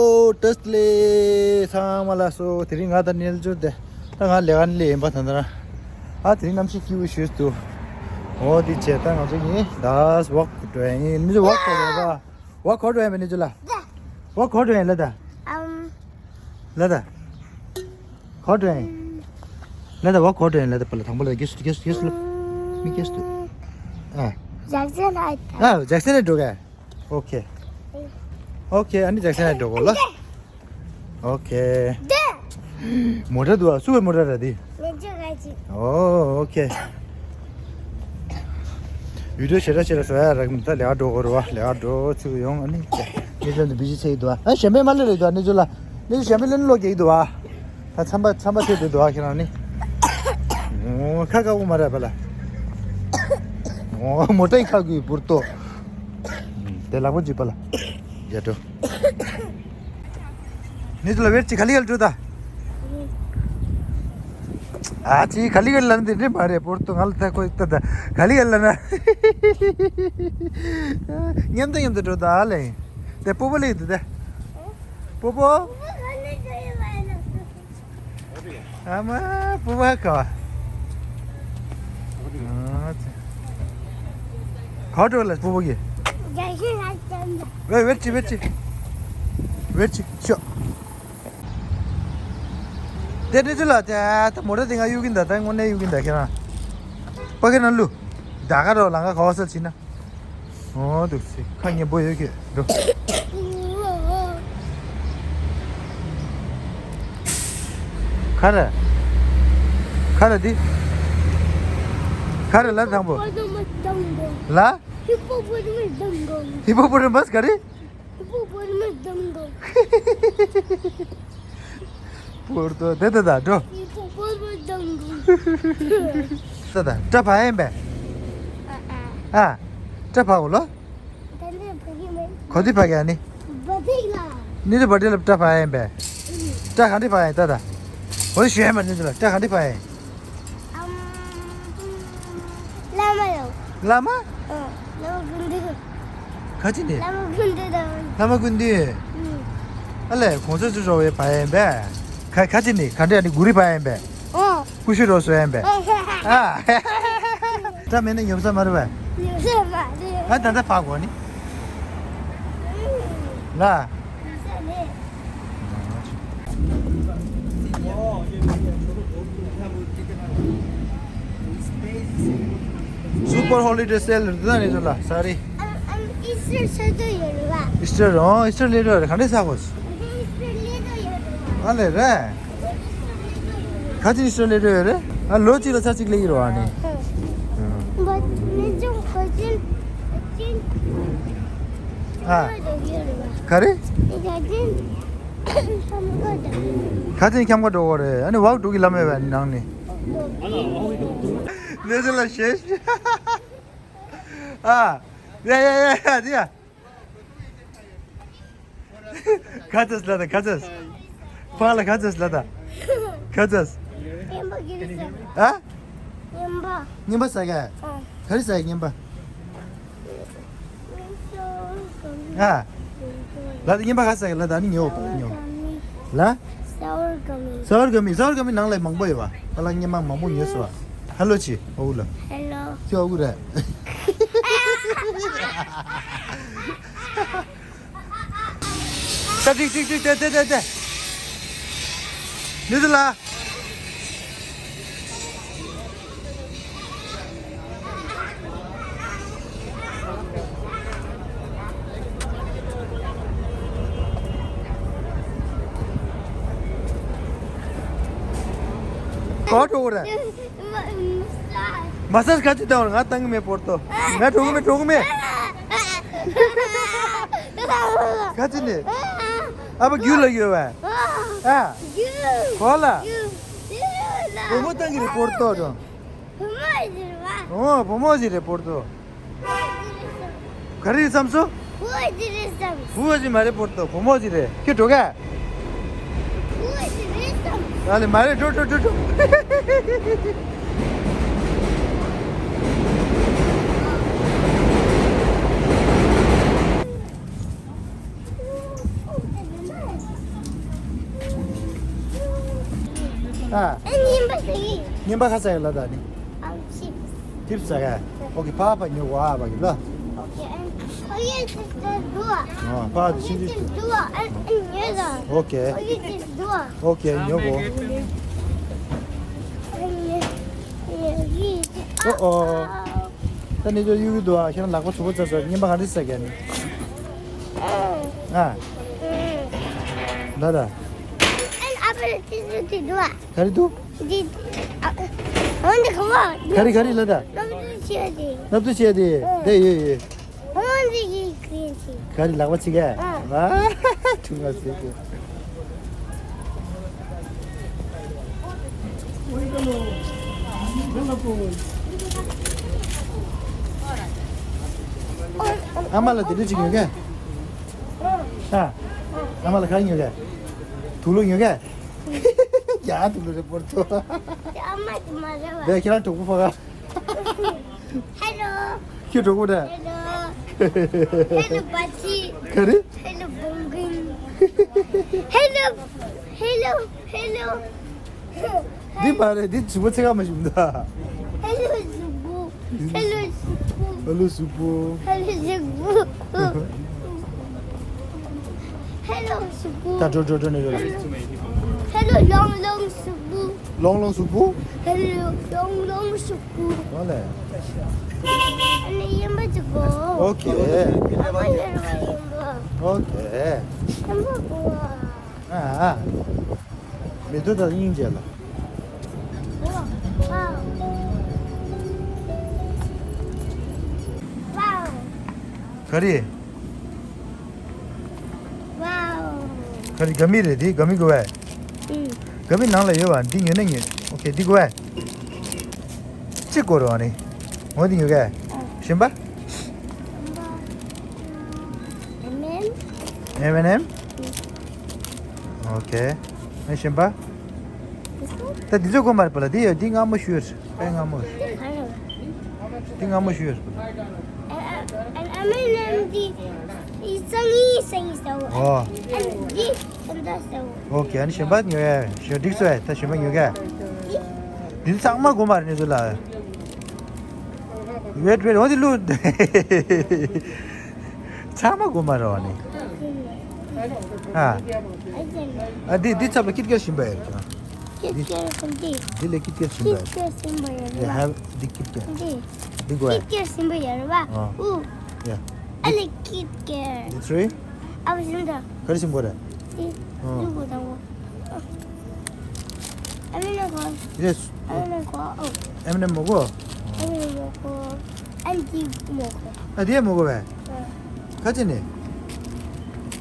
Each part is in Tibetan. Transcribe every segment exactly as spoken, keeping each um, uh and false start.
ཨོ་བཀྲ་ཤིས་བདེ་ལེགས་ཚང་མ་ལ་སོ། དེ་རིང་ང་དང་ནེལ་ཇོ་དེ་ད་ང་ལས་ཀ་ནས་སླེབས་ཡིན་པ། ད་ད་རང་ཨ་དེ་རིང་གནམ་གཤིས་སྐྱིད་པོ་ཞིག་འདུག་ཨོ་དེ་བྱས་ད་ང་ཚོ་གཉིས་ད་ཝོག་འགྲོ་ཡ་ཡིན། ནེལ་ཇོ་ཝོག་འགྲོ་ཡ་ཡིན་པ། ཝོག་ག་པར་འགྲོ་ཡ་ཡིན་པ། ནེལ་ཇོ་ལ་ཝོག་ག་པར་འགྲོ་ཡ་ཡིན་ལབ་ད། ཨམ། ལབ་ད། ག་པར་འགྲོ་ཡ་ཡིན། ལབ་ད། ཝོག་ག་པར་འགྲོ་ཡ་ཡིན་ལབ་ད། པཱ་ལགས་དང་པོ་ལ་གེ་སུ་གེ་སུ་གེ་སུ་ལབ། མི་གེ་སུ། ཨ། ཇེག་སན་ཨ། ཨ་ཇེག་སན་ནས་འགྲོ་ག། ཨོ་ཁེ། ཨོ་ཁེ། ཨ་ནི་ཇེག་སན་ནས་འགྲོ་གོ་ལ། ཨོ་ཁེ། མོ་ཊ་འདུག་ཨ། སུ་བའི་མོ་ཊ་ར་དེ། ལེན་ཅོ་ག་ཅི། ཨོ་ཨོ་ཁེ། བི་ཌིའོ་ཞེ་དྲག་ཞེ་དྲག་བཟོ་ཡ་རག་མི་འདུག་ད་ལས་ཀ་འགྲོ་དགོས་རེད་པ། ལས་ཀ་འགྲོ་ཚུགས་ཡོང་། ཨ་ནི་ནེལ་ཇོ་འདི་བི་ཇི་ཆེ་གི་འདུག་ཨ། ཨ་གཞན་པའི་མ་ལ་རེད་འདུག་ཨ། ནེལ་ཇོ་ལ་ནེལ་ཇོ་གཞན་པའི་ལ་ནི་ལོག་རྒྱག་གི་འདུག་ཨ། ད་ཚན་པ་ཚན་པ་ཐེབས་འདུག་འདུག་ཨ། ཁྱེད་རང་ནི། ཨོ་ཁ་ཁ་གོ་མ་རེད་པཱ་ལགས། ཨོ་མོ་ཊ་ཡི་ཁ་གུ་བུར་ཏོ། དེ་ལག་པ་འཇུས་པཱ་ལགས། ཡ་འགྲོ། ནེལ་ཇོ་ལ་ཝེཊ་ཅིག་ག་ལི་ག་ལི་འགྲོ་ད། ཨ་ཅི་ག་ལི་ག་ལི་ལ་འདི་འདྲ་མ་རེད། བུར་ཏོ་ང་ལ་ད་ཁོ་ད་ད་ག་ལི་ག་ལི་ལ་ན། མཉམ་དུ་མཉམ་དུ་འགྲོ་ད་ཨ་ལེ། དེ་སྤོ་བོ་ལེགས་འདུག་དེ། སྤོ་བོ། ཨ་མ་སྤོ་བོ་ག་བ། ཨ་ཙི། ག་འགྲོ་ལ་སྤོ་བོ་གི། ཝེ་ཝེཊ་ཅིག་ཝེཊ་ཅིག་ཝེཊ་ཅིག་ཤོག་དེ་ནེལ་ཇོ་ལ་དེ་ད་མོ་ཊ་དེ་ང་གཡུག་གིན་ད། ད་དངོས་གནས་གཡུག་གིན་ད། ཁྱེད་རང་པ་ཁེ་ན་ལུ། ད་ག་རོ་ལང་ག་ག་བ་སལ་ཕྱིན་ན། ཨོ་འདུག་སེ་ཁ་ཉན་པོ་ཡོད་ཀྱི་འགྲོ། ག་རེ། ག་རེ་འདི། ག་རེ་ལ་དང་པོ། ལ། ཧི་པོ་པོ་ཏ་མ་སི་ག་རེ། ཧི་པོ་པོ་ཏ་མ་སི་ག་རེ། ཧི་པོ་པོ་ཏ་མ་སི་ཌང་གོང་། བུར་ཏོ་དེ་ད་ད་འགྲོ། ཧི་པོ་པོ་ཏ་མ་སི་ཌང་གོང་། ད་ད་སྐྲ་བག་ཡིན་པས། ཨ་ཨ། ཨ། སྐྲ་བག་གོ་ལོ། ད་ནི་བག་གི་མེད། གོ་དེ་བག་ཡ་ནི། བ་དེ་ལ། ནི་དེ་བ་དེ་ལ་སྐྲ་བག་ཡིན་པས། སྐྲ་གང་དེ་བག་ཡིན་ད་ད། འོ་ཞུ་ཡ་མ་ནི་དེ་ལ་སྐྲ་གང་དེ་བག་ཡིན། ཨམ། བླ་མ་ཡོང་། བླ་མ། ཨ། བླ་མ་ཀུན་འདུས། ག་ཅི་ནས། བླ་མ་ཀུན་འདུས་དང་། བླ་མ་ཀུན་འདུས། ཨུ། ཨ་ལས་གོང་ས་མཆོག་འགྲོ་བའི་བ་ཡིན་པས། ག་ག་ཅི་ནས་ག་འདྲ་ནི་གུ་རི་བ་ཡིན་པས། ཨོ། ཀུ་ཤུ་རོ་སོ་ཡིན་པས། ཨ། ད་མེད་ན་ཉོབ་ས་མ་རེད་པས། ཉོབ་ས་མ་རེད། ཨ་ད་ད་བག་གོ་ནི། ལ། ཉོབ་ས་རེད། Super holiday sale རེད་ད་ནི་ཚོ་ལ་ས་རི། ཨམ་ཨམ་ཨི་སི་ཊར་ཆོས་ཚོགས་ཡོད་རེད་པ། ཨི་སི་ཊར། ཨོ་ཨི་སི་ཊར་སླེབས་འགྲོ་རེད། ག་འདྲས་ས་གོ། ཨི་སི་ཊར་སླེབས་འགྲོ་ཡོད་རེད་པ། ཨ་ལས་རེད། ག་ཅི་ཨི་སི་ཊར་སླེབས་འགྲོ་ཡོད་རེད། ཨ་ལོ་གཅིག་ལ་ཚར་གཅིག་སླེབས་ཀྱི་རེད་པ་ནི། ཨ་ནི་ཅུང་གོ་ཅན་ཅན། ཨ། ག་རེ། ཁ་ཅན་ཁམས་ཁ་འགྲོ་གོ་རེད། ཨ་ནི་ཝག་འགྲོ་གི་ལམ་ཡོད་པ་ནང་ནས། ནེ་ཚོ་ལ་ཤེས། ཨ། ཡ་ཡ་ཡ་ཡ་དེ་ཡ། ག་ཚོད་ལ་ད་ག་ཚོད། ཕ་ལ་ག་ཚོད་ལ་ད། ག་ཚོད། ཨ། རྔན་པ་ཟ་ག། ག་རེ་ཟ་ག་རྔན་པ། ཨ། ལ་ད་རྔན་པ་ག་ཟ་ག་ལ་ད་ནི་ཉོ་བ་ཉོ། ལ། Sour gummy. Sour gummy. Sour gummy ནང་ལ་མང་པོ་ཡོད་པ། ཨ་ལ་རྔན་པ་མང་པོ་ཉོས་སོང་བ། ཧེ་ལོ་ཅི་ཨོ་ལ། Hello. ཅི་ཨོ་རེད། ད་ཅིག་ཅིག་ཅིག་དེ་དེ་དེ་དེ། ནི་དེ་ལ། གོ་ཐོག་རེད། མ་སཱཇ་ག་ཅི་བཏང་བར་ང་བཏང་གི་མེད་པོར་ཏོ། ང་འགྲོ་གི་མེད་འགྲོ་གི་མེད། ག་ཅི་ནི། ཨ་ཕ་རྒྱུད་ལ་ཡོད་བས། ཨ། གོ་ལ། བུ་མོ་བཏང་གི་རེད་པོར་ཏོ་རོ། བུ་མོ་ཡིན་རེད་བ། ཨོ་བུ་མོ་ཞིག་རེད་པོར་ཏོ། ག་རེ་བསམ་སོ། བུ་ཞིག་རེད་བསམ། བུ་ཞིག་མ་རེད་པོར་ཏོ་བུ་མོ་ཞིག་རེད། ཁྱོད་འགྲོ་ག། བུ་ཞིག་རེད་བསམ། ཨ་ལེ་མ་རེད་འགྲོ་འགྲོ་འགྲོ་འགྲོ། ཨ། ཨ་ནི་ཡིན་པ་ཟེར་གི། ཉིན་པ་ཁ་ཟ་ཡ་ལ་ད་ནི། ཨམ་ཆིབས། ཆིབས་ཟ་ག། ཨོ་ཀེ་ཕ་ཕ་ཉོ་གོ་ཨ་བ་གི་ལ། ཨོ་ཀེ་ཨ་ནི་ཨོ་ཡེ་ཆིབས་ཟ་འགྲོ་ཨ། ཨ་ཕ་ཆིབས་ཆིབས། ཆིབས་འགྲོ་ཨ། ཨ་ནི་ཉོ་ད། ཨོ་ཀེ། ཨོ་ཡེ་ཆིབས་འགྲོ་ཨ། ཨོ་ཀེ་ཉོ་གོ། ཨ་ནི་ཨོ་ཡེ་ཆིབས། ཨོ་ཨོ། ད་ནི་ཅོ་གཡུག་གི་འདུག་ཨ། ཁྱེད་རང་ལག་པ་ཚུགས་པ་ཚ་ཚ་ཉིན་པ་ག་འདྲ་ཟ་ག་ནི། ཨ། ཨ། ད་ད། ཨ་ནི་ཨ་ཕ་ལ་ཆིབས་ཟ་དེ་འགྲོ་ཨ། ག་རེ་འདུག་འདི། ཨ། འོན་ཏེ་ག་བ། ག་རེ་ག་རེ་ལ་ད། སྣབས་བུ་ཆེ་དེ། སྣབས་བུ་ཆེ་དེ། ཨ། དེ་ཡོད་ཡོད། འོན་ཏེ་ཡི་ཀྲིན་ཆི། ག་རེ་ལག་པ་ཆི་ག། ཨ། ཨ། ཆུང་ང་ཟེར་གི། ཨ་མ་ལ་དེ་འདྲ་ཅིག་ཉོ་ག། ཨ། ཨ་མ་ལ་ག་རེ་ཉོ་ག། དུག་ལོག་ཉོ་ག། ཡ་དུག་ལོག་རེ་པོར་ཏོ། ཨ་མ་དེ་མ་རེད་བ། བས་ཁྱེད་རང་གྲོགས་པོ་ཕ་ག། ཧེ་ལོ། ཁྱོད་གྲོགས་པོ་རེད། ཧེ་ལོ། ཧེ་ལོ་པ་ཅི། ག་རེ། ཧེ་ལོ་བུང་གིན། ཧེ་ལོ། ཧེ་ལོ། ཧེ་ལོ། འདི་མ་རེད། འདི་བྱིས་པ་ཚེ་ག་མ་ཞུམ་ད། ཧེ་ལོ་གཟུགས་པོ། ཧེ་ལོ་གཟུགས་པོ། ཧེ་ལོ་གཟུགས་པོ། ཧེ་ལོ་གཟུགས་པོ། ཧེ་ལོ་གཟུགས་པོ། ད་འགྲོ་འགྲོ་འགྲོ་ནས་འགྲོ་ལ། ཧེ་ལོ་ལོང་ལོང་གཟུགས་པོ། ལོང་ལོང་གཟུགས་པོ། ཧེ་ལོ་ལོང་ལོང་གཟུགས་པོ། ཨོ་ལེ། ཨ་ནི་ཡིན་པ་ཅིག་གོ། ཨོ་ཁེ། ཨ་མ་ཡོད་པ་ཡིན་པ། ཨོ་ཁེ། ཡིན་པ་གོ། ཨ་ཨ། མེ་ཏོག་དང་སྙིང་རྗེ་ལ། ཝའོ། ཝའོ། ག་རེ། ཝའོ། ག་རེ། ག་མི་རེད་དེ། ག་མི་གོ་བས། ཨུ། ག་མི་ནང་ལ་ཡོད་བ། འདི་ཉོས་ན་ཉོས། ཨོ་ཁེ། འདི་གོ་བས། གཅིག་གོ་རོགས་ནི། འོ་འདི་ཉོ་གས། ཨ། གཞན་པ། ཨེམ་ཨེམ། ཨེམ་ཨེན་ཨེམ། ཨུ། ཨོ་ཁེ། ཨེ་གཞན་པ། ད་འདི་ཚོ་གོ་མ་རེད་པ་ལ། འདི་ཡོད། འདི་མངར་མོ་ཞུ་ཡོད། དཔེ་མངར་མོ། འདི་མངར་མོ་ཞུ་ཡོད། ཨེམ་ཨེན་ཨེམ་འདི་སང་ཉིན་སང་ཉིན་ཟ་འོ། ཨོ། ཨ་འདི་ཨ་འདི་ཟ་འོ། ཨོ་ཁེ། ཨ་ནི་གཞན་པ་ཉོ་ཡ། ཞོ་འགྲིག་སོ་ཡ། ད་གཞན་པ་ཉོ་གས། འདི་ཚང་མ་གོ་མ་རེད་ནི་ཚོ་ལ། ཝེད་ཝེད། འོ་འདི་ལུ། ཚང་མ་གོ་མ་རེད་བ་ནི། ཨ། ཨ་འདི་འདི་ཚབ་ལ་ཀིཊ་ཀེཊ་ཞིམ་པ་ཡོད་ཀྱང་། ཀིཊ་ཀེཊ་འདི། འདི་ལས་ཀིཊ་ཀེཊ་ཞིམ་པ་ཡོད། ཀིཊ་ཀེཊ་ཞིམ་པ་ཡོད། ཡ་ཧ། འདི་ཀིཊ་ཀེཊ། འདི། འདི་གོ་ཡ། ཀིཊ་ཀེཊ་ཞིམ་པ་ཡོད་རེད་བ། ཨ། ཨུ། ཡ། ཨ་ལེ་ཀིཊ་ཀེཊ། འདི་ཚོའི། ཨ་བ་ཞིམ་ད། ག་རེ་ཞིམ་པོ་རེད། འདི། ཨ། འདི་གོ་དང་གོ། ཨ་མི་ནི་གོ། ཡེས། ཨ་མི་ནི་གོ། ཨོ། ཨ་མི་ནི་མོ་གོ། ཨ་མི་ནི་མོ་གོ། ཨ་འདི་མོ་གོ། ཨ་འདི་མོ་གོ་བས། ཨ། ཁ་ཅི་ནི།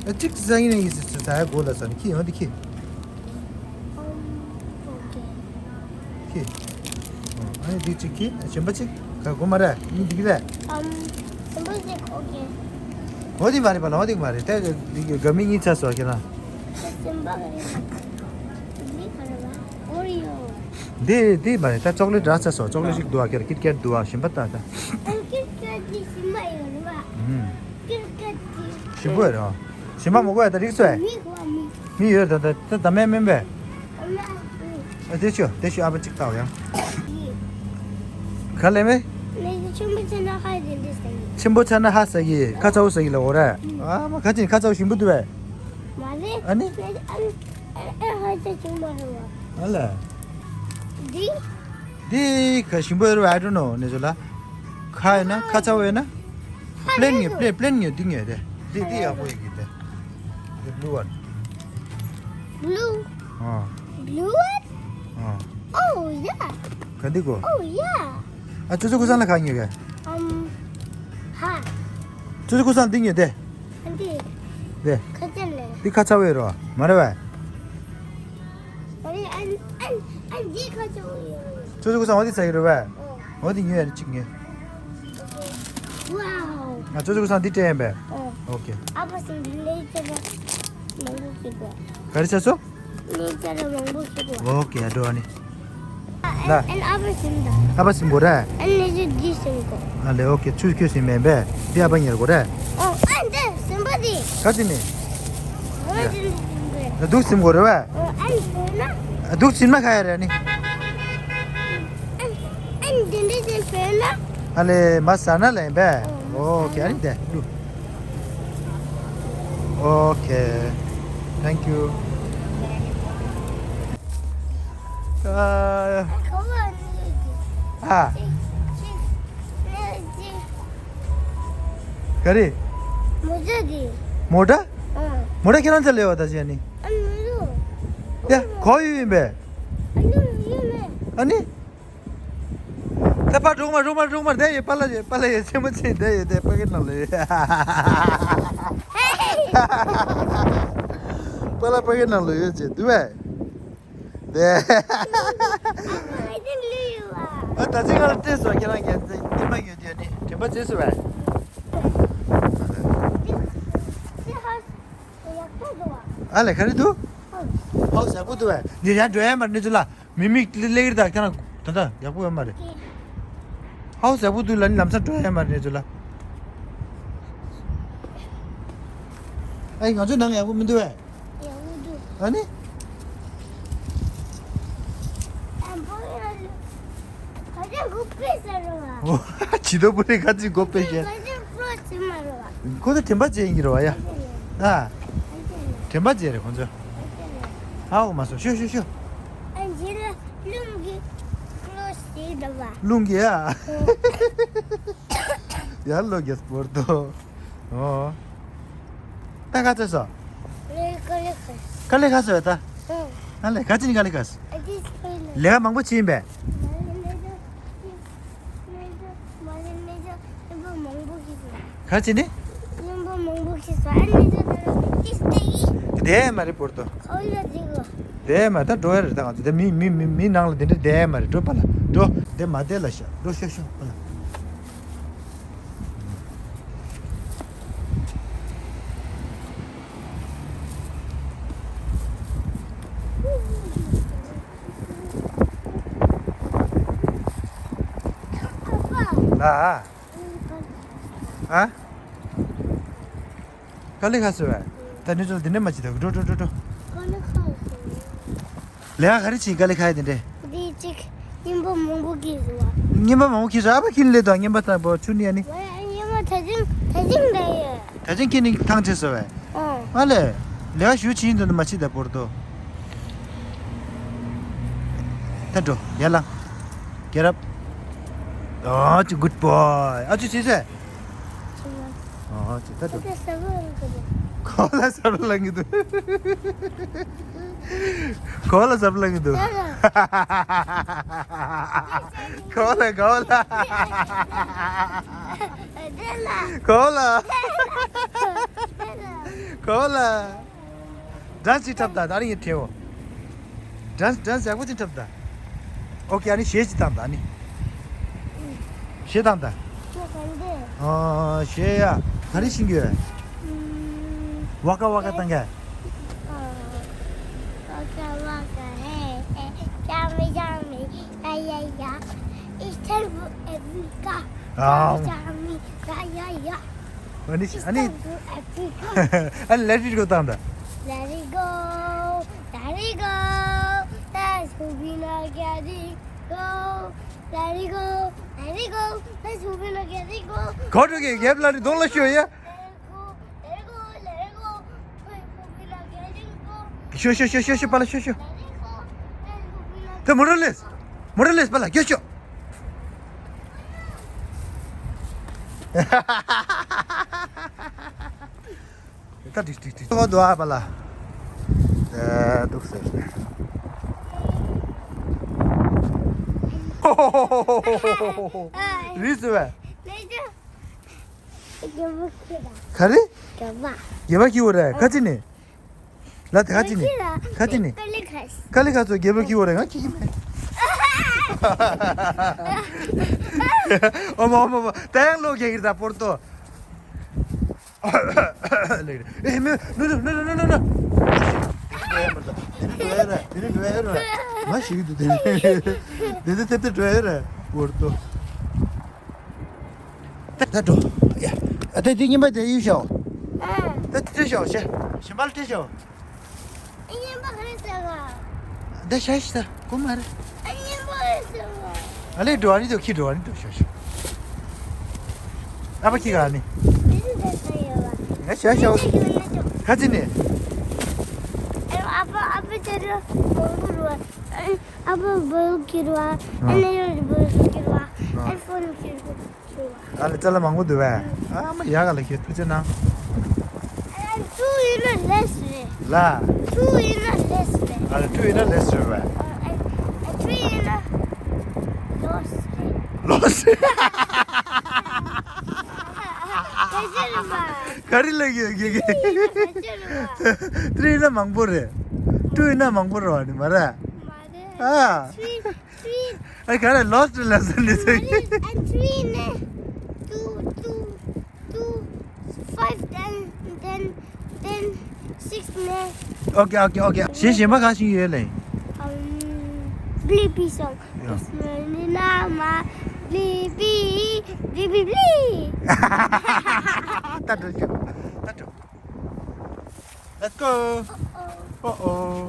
ཨ་གཅིག་ཅི་ཟ་ཡིན་ནི་ཡིན་སི་སི་ད་ཡ་གོ་ལ་ས་ནི་ཁྱི་ཡོང་འདི་ཁྱི། ཨོ་ཁེ། ཁྱི། ཨ་ནི་འདི་གཅིག་ཁྱི། ཨ་གཞན་པ་གཅིག་ག་གོ་མ་ར། ཨ་ནི་འདི་གི་ར། ཨམ། གཞན་པ་གཅིག་ཨོ་ཁེ། འོ་འདི་མ་རེད་པ་ལ། འོ་འདི་མ་རེད། ད་འདི་ག་མི་གཉིས་ཆ་སོ་ཁྱེད་རང་། གཞན་པ་ག་རེ་ར། འདི་ག་རེ་ར། ཨོ་རི་ཡོ། འདི་འདི་མ་རེད། ད་ཅོག་ལེ་ཊི་འདྲ་ཆ་སོ། ཅོག་ལེ་ཊི་ཞིག་འདུག་ཨ། ཁྱེད་ཀིཊ་ཀེཊ་འདུག་ཨ། གཞན་པ་ད་ད། ཨ་ཀིཊ་ཀེཊ་འདི་ཞིམ་པ་ཡོད་རེད་བ། ཨུམ། ཀིཊ་ཀེཊ་འདི། ཞིམ་པོ་ཡོད་རེད་བ། གཞན་པ་མོ་གོ་ཡ་ད་རིག་སོ་ཡ། མི་གོ་མི། མི་ཡོད་ད་ད་ད་ད་མེད་མེད་པས། ཨ་མ། ཨ་དེ་ཆུ་དེ་ཆུ་ཨ་པ་གཅིག་ལྟ་བ་ཡང་། ག་ལེ་མེ། ནས་ཆུ་མོ་ཆ་ན་ཧ་དེ་འདྲ་ཟ་གི། ཆེན་པོ་ཆ་ན་ཧ་ཟ་གི། ཁ་ཚ་བོ་ཟ་གི་ལ་འོ་ར། ཨ་མ་ཁ་ཅིན་ཁ་ཚ་བོ་ཞིམ་པོ་འདུག་བས། མ་རེད། ཨ་ནི། ཨ་ཨ་ཧ་ཅ་ཆུང་མ་རེད་བ། ཨ་ལ། འདི། འདི་ཁ་ཞིམ་པོ་ཡོད་རེད་བ། I don't know ནས་ཚོ་ལ། ཁ་ཡོད་ན་ཁ་ཚ་བོ་ཡོད་ན། པི་ལེན་ཉོས། པི་ལེན། པི་ལེན་ཉོས། འདི་ཉོས་ཏེ། འདི་འདི་ཡག་པོ་ཡོད་གི་ཏེ། The blue one. Blue. ཨ། Blue one? ཨ། Oh yeah. ག་འདི་གོ། Oh yeah. ཨ་ཅོ་ཅོ་ཀུ་སང་ལ་ག་ཉོས་ག། ཨམ། ཧ། ཅོ་ཅོ་ཀུ་སང་འདི་ཉོས་ཏེ། འདི། འདི། ཁ་ཅན་ལེ། འདི་ཁ་ཚ་བོ་ཡོད་རེད་བ། མ་རེད་བ། ཨ་ནི་ཨན་ཨན་ཨན་འདི་ཁ་ཅན་ཡོད། ཅོ་ཅོ་ཀུ་སང་འོ་འདི་ཟ་ཡི་རེད་བས། ཨོ། འོ་འདི་ཉོས་ཡ་རེད་གཅིག་ཉོས། ཝའོ། ང་ཅོ་ཅོ་ཀུ་སང་འདི་སྤྲད་ཡིན་པས། ཨོ། ཨོ་ཁེ། ཨ་ཕ་སིང་འདི་ལས་ཅི་ར་མང་པོ་ཞིག་གོ། ག་རེ་ཆ་སོ། ལས་ཅི་ར་མང་པོ་ཞིག་གོ། ཨོ་ཁེ། ཨ་འགྲོ་ཨ་ནི། ལ། ཨན་ཨ་ཕ་སིང་ད། ཨ་ཕ་སིང་གོ་ར། ཨན་ལས་ཅི་འདི་སིང་གོ། ཨ་ལས་ཨོ་ཁེ། ཆུ་ཁྱོད་སིང་མེད་པས། འདི་ཨ་ཕ་ཉེར་གོ་ར། ཨོ་ཨན་འདི་སིང་པ་འདི། ག་ཅི་ནི། ཨོ་འདི་སིང་གོ། ད་འདུག་སིང་གོ་ར་བས། ཨོ་ཨན་སིང་ན། ཨ་འདུག་སེ་མ་ཁ་ཡ་རེ་ནི། ཨན་ཨན་དེ་འདྲ་ཅན་བྱས་ན། ཨ་ལེ་མ་ཟ་ན་ལེན་པས། ཨོ་ཨོ་ཁེ་ཨ་ནི་དེ་འདུག་ཨོ་ཁེ། Thank you. ཨ། ཨ། ག་རེ། མོ་ཊ་དེ། མོ་ཊ། ཨ། མོ་ཊ་ཁྱེད་རང་ཚོ་ལས་བ་ད་ཅི་ཨ་ནི། ཨ་མི་རུ། ཡ་གོ་ཡུ་ཡིན་པས། ཨ་ནི་ཡུ་མེ། ཨ་ནི། ད་པ་འགྲོག་མ་འགྲོག་མ་འགྲོག་མ་བསྡད་ཡོད། པ་ལ་ཡོད་པ་ལ་ཡོད། ཚེ་མ་ཚེ་བསྡད་ཡོད་དེ་པ་ཀེ་ནང་ལ་ཡོད། པ་ལ་པ་ཀེ་ནང་ལ་ཡོད་ཅེས་འདུག་བས། དེ། ཨ་ད་ཅི་ང་ལ་སྤྲད་སོང་། ཁྱེད་རང་གི་ཚེ་ཉི་མ་ཡོད་དེ་ནི་དྲན་པ་བརྗེད་སོང་བས། ཨ་ལས་ག་རེ་འདུག་ཧའོ་ཡག་པོ་འདུག་བས། འདི་ཡང་འགྲོ་ཡ་མ་རེད་ནི་ཚུ་ལ། མི་མིག་ལེགས་རེད་ད། ཁྱེད་རང་ད་ལྟ་ཡག་པོ་ཡོད་མ་རེད། ཧའོ་ཡག་པོ་འདུག་ལ་ནི་ལམ་སང་འགྲོ་ཡ་མ་རེད་ཚུ་ལ། ཨའི་ང་ཚོའི་ནང་ཡག་པོ་མི་འདུག་བས། ཡག་པོ་འདུག་ཨ་ནི། ཨ་བོ་ཡ་ལུ། ཁ་ཅིག་གོ་པེ་ས་རུ་བ། ཇི་ལྟ་བུ་རེད་ཁ་ཅིག་གོ་པེ་ཤེ། ཁ་ཅིག་པོ་ཅི་མ་རུ་བ། ཁོ་ཚོ་དྲན་པ་བརྗེད་ཡིན་གྱི་རེད་བ་ཡ། ཨ་དྲན་པ་བརྗེད་རེད་ཁོ་ཚོ། ཧའོ་མ་སོ་ཤོ་ཤོ་ཤོ། ཨ་ཇི་ལ། རླུང་གིས་བློ་ཞིག་འདྲ་བ། རླུང་གིས་ཨ། ཡར་ལོ་རྒྱས་པོར་དོ། ཨོ། ད་ག་ཚོད་སོ། ངས་དཀའ་ལས་ཁག་སོང་། དཀའ་ལས་ཁག་སོང་ད། ཨོ། ཨ་ལས་ག་ཅི་ནི་དཀའ་ལས་ཁག་སོང་། ཨ་ཏི་སྤེན་ལ། ལས་ཀ་མང་པོ་བྱིན་པས། མ་ལས་མེད་དོ། མ་ལས་མེད་དོ། གླེན་པ་མང་པོ་ཞིག་སོང་། ག་ཅི་ནི། གླེན་པ་མང་པོ་ཞིག་སོང་། ཨ་ནི་ཚོ་ད་ལ་ཏིས་ཏེ་ཡིས། དེ་མ་རེད་པོར་དོ། ཁོ་ལ་ཅིག་གོ། དེ་མ་ད་འགྲོ་ཡ་རེད་ད་ང་ཚོ་དེ་མི་མི་མི་མི་ནང་ལ་དེ་འདྲ་དེ་མ་རེད། འགྲོ་པ་ལ་འགྲོ། དེ་མ་དེ་ལ་ཤ་འགྲོ་ཤོག་ཤོག་པ་ལ། ལ། ཨ། དཀའ་ལས་ཁག་སོང་བས། ད་ནི་ཚོ་འདི་འདྲ་མ་བྱེད་ད། འགྲོ་འགྲོ་འགྲོ་འགྲོ། ལས་ཀ་ག་རེ་བྱེད། དཀའ་ལས་ཁག་ཡ་དེ་འདྲས། འདི་གཅིག་རྔན་པ་མང་པོ་སྐྱེས་སོང་བ། རྔན་པ་མང་པོ་སྐྱེས་སོང་། ཨ་ཕ་ཁྱི་ལས་དང་རྔན་པ་དང་པོ་ཆུ་ནི་ཡ་ནི། རྔན་པ་ད་ཅིང་ད་ཅིང་འདྲ་ཡོད། ད་ཅིང་ཁྱི་ནི་ཐང་ཆད་སོང་བས། ཨོ། ཨ་ལས། ལས་ཀ་ཞུ་ཕྱིན་དུ་མ་ཕྱི་ད་པོར་དོ། ད་འགྲོ་ཡ་ལ། རྒྱལ་རབས། ཨ་ཅི་good boy། ཨ་ཅི་ཅི་ཟེར། ཨ་ཅི་ད་འགྲོ། ད་ས་བོན་གི་འདུག་ཁོ་ལ་ས་བོན་ལངས་གི་འདུག་ཁོ་ལ་ས་བོན་ལངས་གི་འདུག་ཁོ་ལ་ཁོ་ལ། ཁོ་ལ། ཁོ་ལ། dance ཅིག་འཁྲབ་དང་། ད་རིང་ཡིན་བྲེའོ། dance dance ཡག་པོ་ཅིག་འཁྲབ་དང་། ཨོ་ཁེ། ཨ་ནི་གཞས་ཅིག་བཏང་དང་། ཨ་ནི་གཞས་བཏང་དང་། ཁྱོད་ག་འདི། ཨ་གཞས་ཡ། ག་རེ་ཤེས་ཀྱི་ཡོད། ཨུམ། ཝ་ཀ་ཝ་ཀ་བཏང་ག་ཨ། ཝ་ཀ་ཝ་ཀ་ཧེ་ཧེ། ཡ་མི་ཡ་མི་ཡ་ཡ་ཡ། It's time for Africa. ཨ། Yummy, yummy, yeah, yeah, yeah. ཨ་ནི། ཨ་ནི། ཨ་ནི་let it go བཏང་དང་། Let it go, let it go, let's go, we not get it go. Let it go, let it go, let's go, we not get it go. གོ་འགྲོ་གི་རྒྱབ་ལ་ནི་གདོང་ལ་ཤོད་ཡ། Let it go, let it go, let it go, we not get it go. ཤོད་ཤོད་ཤོད་ཤོད་ཤོད། པ་ལ་ཤོད་ཤོད། Let it go, let it go, we not དེ་མོ་ར་ལེས། མོ་ར་ལེས་པ་ལ་ཤོད་ཤོད། ད་ཏིག་ཏིག་ཏིག་ཏོག་འདུག་ཨ་པ་ལ། ཨེ་འདུག་ཟེར། རིས་སུ་བས། ག་རེ། སྒལ་པ་སྐྱིད་པོ་རེད། ག་ཅི་ནི། ལ་དེ་ག་ཅི་ནི། ག་ཅི་ནི། དཀའ་ལས་ཁག་སོ་སྒལ་པ་སྐྱིད་པོ་རེད། ང་ཁྱི་ཁྱི་མེད། ཨོ་མ་ཨོ་མ་ཨོ་མ། ད་ཡང་ལོ་རྒྱག་གི་རེད་ད་པོར་ཏོ། ལེགས་རེད། ཨེ་མེ། ནོ་ནོ་ནོ་ནོ་ནོ་ནོ། དེ་ནི་འགྲོ་ཡ་རེད། དེ་ནི་འགྲོ་ཡ་རེད། ང་ཞིག་ཏུ་དེ་ནི་དེ་ནི་དེ་དེ་འགྲོ་ཡ་རེད། པོར་ཏོ། ད་ད་འགྲོ་ཡ། ཨ་དེ་དེ་རྔན་པ་དེ་གཡུག་ཤོག་ཨ། ད་དེ་སྤྲད་ཤོག་ཤ་ཞིམ་པ་ལ་སྤྲད་ཤོག་རྔན་པ་ག་རེ་ཟེར་ག་ད་ཤ་ཤི་ད་ཀོ་མ་རེད། ཨ་ནི་མོ་ཨེ་སོ། ཨ་ལེ་འགྲོ་ཨ་ནི་དོ་ཁྱི་འགྲོ་ཨ་ནི་དོ་ཤ་ཤ། ཨ་ཕ་ཁྱི་ག་ཨ་ནི། ཨེ་སོ་ད་ད་ཡོད་བ། ང་ཤ་ཤ་ཨེ་སོ་ཡོད་ནི་དོ། ཁ་ཅི་ནི། ཨ་ཕ་ཨ་ཕ་ཅི་རུ་མང་པོ་རུ་བ། ཨ་ཕ་བོལ་ཁྱི་རུ་བ། ཨ་ནི་ཡོད་བོལ་ཁྱི་རུ་བ། ཨ་ཕོན་ཁྱི་རུ། ཨ་ལེ་ཙ་ལ་མང་པོ་འདུག་བས། ཨ་མ་ཡག་ག་ལ་ཁྱེད་ཐུགས་རྗེ་གནང་། ཨ་ལེ་ཐུགས་ཡིན་ན་ལེས་རེད། ལ། ཐུགས་ཡིན་ན་ལེས་རེད། ཨ་ལེ་ཐུགས་ཡིན་ན་ལེས་རེད་བས། ཨ་ཨ་ཐུགས་ཡིན་ན་ལོས་རེད། ལོས་རེད། ག་ཅི་རེད་བ། ག་རེ་ལ་ཡོད་གི་གི། ཐུགས་ཡིན་ན་ག་ཅི་རེད་བ། ཐུགས་ཡིན་ན་མང་པོ་རེད། ཐུགས་ཡིན་ན་མང་པོ་རེད་བ་ནི་མ་རེད། མ་རེད། ཨ། ཐུགས་ཐུགས། ཨ་ག་རེ་ལོས་རེད་ལ་ཟེར་ནི་ཟེར་གི། ཨ་ཐུགས་ཡིན་ན། Two, two, two, five, ten, ten, ten, six ནས། ཨོ་ཀེ་ཨོ་ཀེ་ཨོ་ཀེ། གཞས་གཞན་པ་ག་ཞིག་ཡོད་ལེ། ཨམ། Blippi song. ཡ། It's my name, Blippi, Blippi, Blippi. ད་འགྲོ་རྒྱུ། ད་འགྲོ། Let's go. Uh-oh. Uh-oh.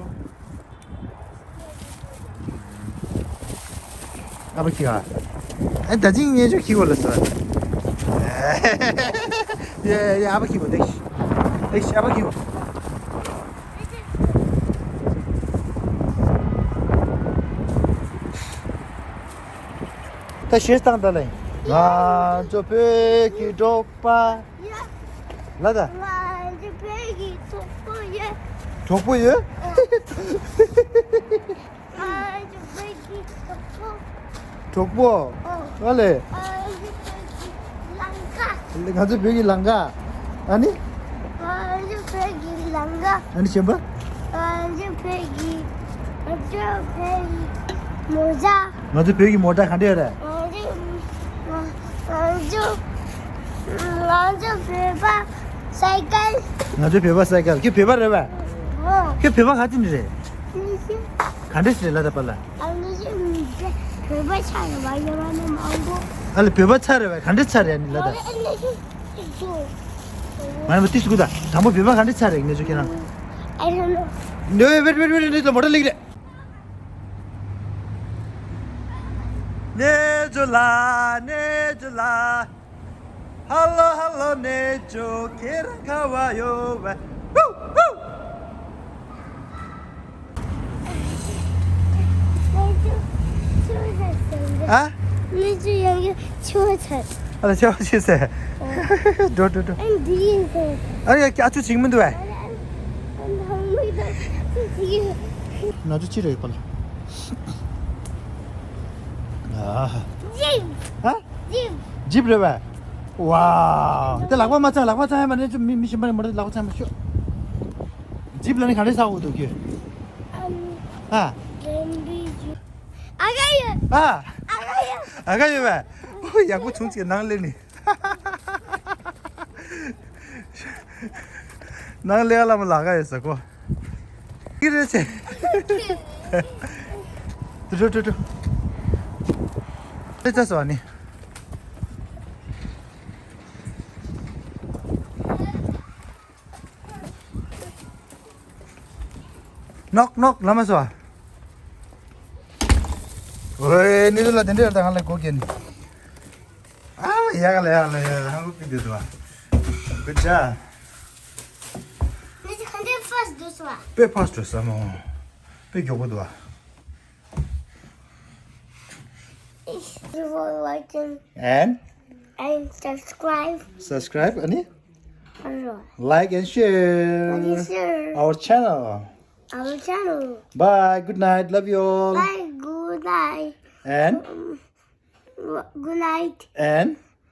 ཨ་ཕ་ཁྱི་ཨ། ཨེ་ད་ཅིང་ངེད་ཅག་ཁྱི་གོ་ལ་ས། ཡེ་ཡེ་ཨ་ཕ་ཁྱི་གོ་དེ། དེ་ཨ་ཕ་ཁྱི་གོ། ད་ཤེས་སྟངས་ད་ལེ། ང་ཚོ་བོད་ཀྱི་འབྲོག་པ། ལ་ད། ང་ཚོ་བོད་ཀྱི་གྲོགས་པོ་ཡོད། གྲོགས་པོ་ཡོད། ཨ། ང་ཚོ་བོད་ཀྱི་གྲོགས་པོ། གྲོགས་པོ། ཨ། ཨ་ལེ། ང་ཚོ་བོད་ཀྱི་ལང་ཀ། ང་ཚོ་བོད་ཀྱི་ལང་ཀ། ཨ་ནི། ང་ཚོ་བོད་ཀྱི་ལང་ཀ། ཨ་ནི་གཞན་པ། ང་ཚོ་བོད་ཀྱི། ང་ཚོ་བོད་ཀྱི་མོ་ཊ། ང་ཚོ་བོད་ཀྱི་མོ་ཊ་ག་འདྲ་ཡོད་རེད། ང་ཚོ་ང་ཚོ་ང་ཚོ་བོད་པ་སའི་ཀལ། ང་ཚོ་བོད་པ་སའི་ཀལ། ཁྱོད་བོད་པ་རེད་པས། ཨོ། ཁྱོད་བོད་པ་ག་ཅི་ནས་རེད། ཨ་ནི་ཤི། ག་འདྲ་ཞིག་རེད་ལ་ད་པ་ལ། ཨ་ནི་ཤི་མི་ཚེ་བོད་པ་ཆགས་རེད་པ་ཡོད་པ་ནི་མང་པོ། ཨ་ལ་བོད་པ་ཆགས་རེད་པས་ག་འདྲ་ཆགས་རེད་ཨ་ནི་ལ་ད། ཨ་ནི་ཤི་ཤི། ང་ནི་མ་ཏི་སུ་གུ་ད་དང་པོ་བོད་པ་ག་འདྲ་ཆགས་རེད་ངས་ཚོ་ཁྱེད་རང་། I don't know. No, wait, wait, wait, wait, མོ་ཊ་ལེགས་རེད། ནེ་ཇོ་ལ་ནེ་ཇོ་ལ། ཧ་ལོ་ཧ་ལོ་ནེ་ཇོ་ཁྱེད་རང་ག་བ་ཡོད་པས། ཧུ་ཧུ། ཨ། ནེ་ཇོ་ཡང་ཡང་ཆུ་བ་ཚར། ཨ་ལ་ཆུ་བ་ཆུ་ཟེར། འགྲོ་འགྲོ་འགྲོ། ཨ་འདི་ཡིན་ཟེར། ཨ་ཡ་ཨ་ཆུ་ཆིག་མི་འདུག་ཨ། ང་ཚོ་ཅི་རེད་པ་ལ། ཨ། ཇིབ། ཨ། ཇིབ། ཇིབ་རེད་པས། ཝའོ། དེ་ལག་པ་མ་ཚང་ལག་པ་ཚང་ཡ་མ་ནས་ཅུ་མི་མི་ཤི་མ་ནས་མ་རེད་ལག་པ་ཚང་མ་ཤོག་ཇིབ་ལ་ནི་ག་རེ་ཟ་འོ་འདུག་གི། ཨ། ཨ་ག་ཡོད། ཨ། ཨ་ག་ཡོད་པས། ཨོ་ཡག་པོ་བྱུང་ཅིག་ནང་སླེབས་ནི། ནང་ལས་ཀ་ལ་མ་ལག་ཡོད་ས་ཀོ། ཀི་རེ་ཆེ། ཏུ་ཏུ་ཏུ་ཏུ། ལས་ཚ་སོ་ནི། ནོག་ནོག་ལ་མ་སོ། ཨོའེ་ནི་ལ་དེ་འདྲ་ཡོད་ད་ང་ལ་གོ་གེ་ནི། ཨ་ཡ་ག་ལ་ཡ་ག་ལ་ཡ་ཧང་གུ་པི་དེ་དུ་བ། Good job. ནི་ཁ་འདི་ཕ་སི་དུ་སུ་བ། པེ་ཕ་སི་དུ་སམ་མོ། པེ་མགྱོགས་པོ་དུ་བ། Thank you for watching. And? And subscribe. Subscribe, ཨ་ནི? Like and share. And share. Our channel. Our channel. Bye, good night, love you all. Bye, good night. And? Um, good night. And?